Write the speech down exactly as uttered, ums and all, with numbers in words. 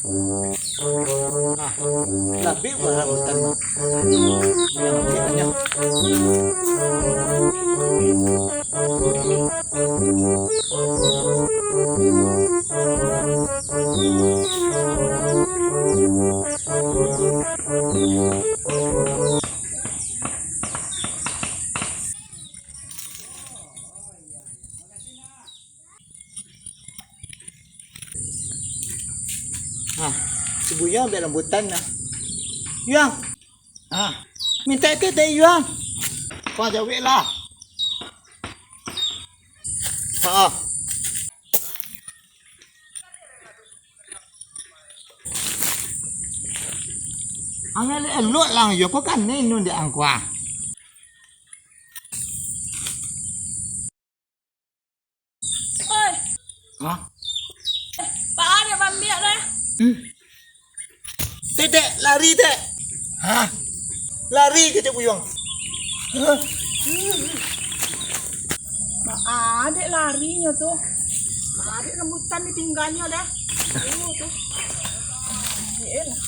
Nah, labiah buah rambutan, Mak. Yang banyak. Ah, si Buyuang ambiak rambutan nah. Yuang. Ah, mintak teh teh Yuang. Kau jawek lah. Ha. Ang elok-elok lah, yo, kau kan neno di angkua. Oi. Hah? Pak, ada bambiak dah. Hmm. Tek, tek, lari, tek. Hah? Lari kecek Buyuang. Hah? Mak Adek larinyo tu. Mak Adek rambutan ditinggalnyo dah. Aduh, tu. Adek lah.